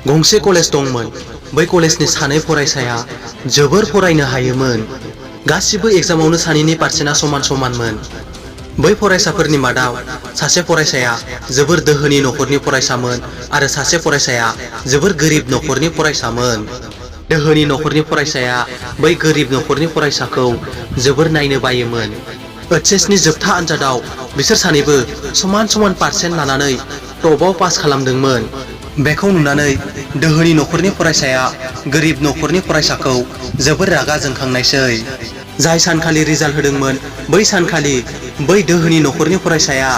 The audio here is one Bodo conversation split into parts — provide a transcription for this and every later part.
गंसे कलेज दंमोन। बै कलेजनि सानै फरायसाया जोबोर फरायनो हायोमोन। गासिबो एग्जामावनो सानैनि पारसेन्टआ समान समानमोन। बै फरायसाफोरनि मादाव सासे फरायसाया जोबोर दोहोनि नखरनि फरायसामोन आरो सासे फरायसाया जोबोर गोरिब नखरनि फरायसामोन। दोहोनि नखरनि फरायसाया बै गोरिब नखरनि फरायसाखौ जोबोर नायनो बायोमोन। एचएसनि जोबथा आनजादाव बिसोर सानैबो समान समान पारसेन्ट लानानै टपआव पास खालामदोंमोन। बेखौ नुनानै दोहोनि नखरनि फरायसाया गोरिब नखरनि फरायसाखौ जोबोर रागा जोंखांनायसै। जाय सानखालि रिजाल्ट होदोंमोन बै सानखालि बै दोहोनि नखरनि फरायसाया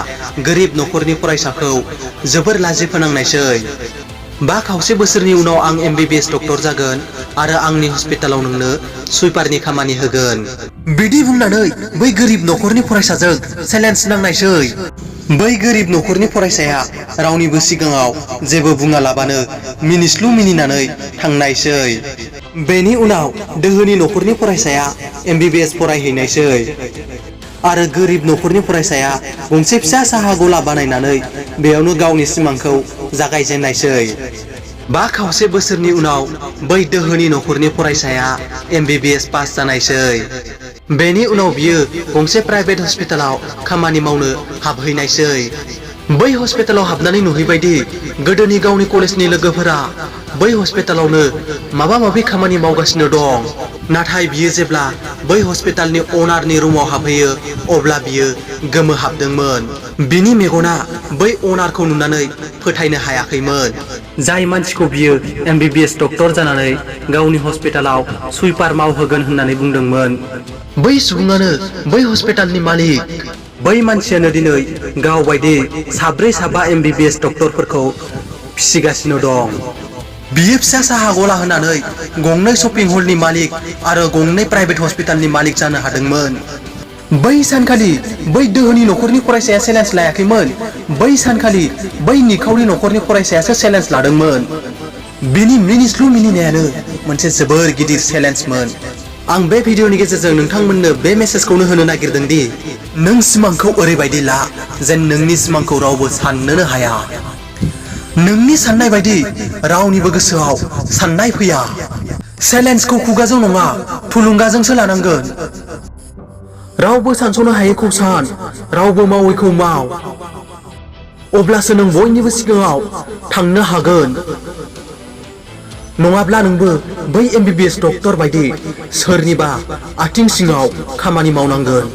गोरिब नखरनि फरायसाखौ जोबोर लाजि फोनांनायसै। 5 बोसोरनि उनाव आं MBBS डक्टर जागोन आरो आंनि हस्पिटालाव नोंनो सुइपारनि खामानि होगोन। बिदि बुंनानै बै गोरिब नखरनि फरायसाजों चेलेन्ज नांनायसै। बै गोरिब नखरनि फरायसाया रावनिबो सिगाङाव जेबो बुङालाबानो मिनिस्लु मिनिनानै थांनायसै। बेनि उनाव दोहोनि नखरनि फरायसाया MBBS फरायहैनायसै आरो गोरिब नखरनि फरायसाया गंसे फिसा साहा गला बानायनानै बेयावनो गावनि सिमांखौ जागायजेननायसै। 5 बोसोरनि उनाव बै दोहोनि नखरनि फरायसाया MBBS पास जानायसै। बेनि उनाव बियो गंसे प्राइभेट हस्पिटालाव खामानि मावनो हाबहैनायसै। बै हस्पिटालाव हाबनानै नुहैबायदि गोदोनि गावनि कलेजनि लोगोफोरा बै हस्पिटालावनो माबा माबि खामानि मावगासिनो दं। नाथाय बियो जेब्ला बै हस्पिटालनि अनारनि रुमाव हाबहैयो अब्ला बियो गोमोहाबदोंमोन। बिनि मेगना बै अनारखौ नुनानै फोथायनो हायाखैमोन। जाय मानसिखौ बियो MBBS डक्टर जानानै गावनि हस्पिटालाव सुइपार मावहोगोन होननानै बुंदोंमोन। बै सुबुङानो बै हस्पिटालनि मालिक। बै मानसियानो दिनै गावबायदि 4-5 MBBS डक्टरफोरखौ फिसिगासिनो दं। बियो फिसा साहा गला होनानै 2 शपिं हलनि मालिक आरो 2 प्राइभेट हस्पिटालनि मालिक जानो हादोंमोन। बै सानखालि बै दोहोनि नखरनि फरायसाया चेलेन्ज लायाखैमोन। बै सानखालि बै निखावरि नखरनि फरायसायासो चेलेन्ज लादोंमोन। बिनि मिनिस्लु मिनिनायानो मोनसे जोबोर गिदिर चेलेन्जमोन। आं बे भिडिअनि गेजेरजों नोंथांमोननो बे मेसेजखौनो होनो नागिरदों दि नों सिमांखौ ओरैबायदि ला जेन नोंनि सिमांखौ रावबो साननोनो हाया। नोंनि साननाय बायदि रावनिबो गोसोआव साननाय फैया। चेलेन्जखौ खुगाजों नङा थुलुंगाजोंसो लानांगोन। रावबो सानस'नो हायैखौ सान, रावबो मावैखौ माव। अब्लासो नों बयनिबो सिगाङाव थांनो हागोन। नङाब्ला नोंबो बै MBBS डक्टर बायदि सोरनिबा आथिं सिङाव खामानि मावनांगोन।